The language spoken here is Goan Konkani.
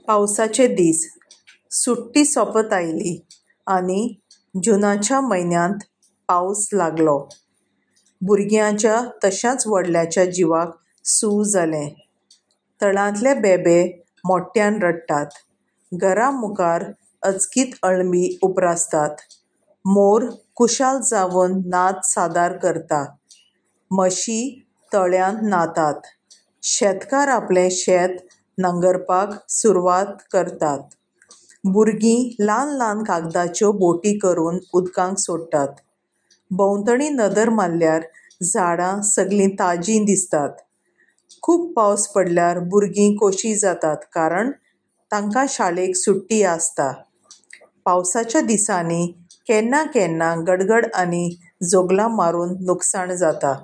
पावसाचे दीस. सुट्टी सोंपत आयली आनी जुनाच्या म्हयन्यांत पावस लागलो. भुरग्यांच्या तशेंच व्हडल्यांच्या जिवाक सूऽ जालें. तळ्यांतले बेबे मोट्यान रडटात. घरा मुखार अचकीत अळमीं उप्रासतात. मोर खुशाल जावन नाच सादर करता. म्हशी तळ्यांत न्हातात. शेतकार आपलें शेत नांगरपाक सुरवात करतात. भुरगीं ल्हान ल्हान कागदाच्यो बोटी करून उदकांत सोडटात. भोंवतणी नदर मारल्यार झाडां सगळीं ताजीं दिसतात. खूब पावस पडल्यार भुरगीं खोशी जातात कारण तांकां शाळेक सुट्टी आसता. पावसाच्या दिसांनी केन्ना केन्ना गडगड आनी जोगलां मारून लुकसाण जाता.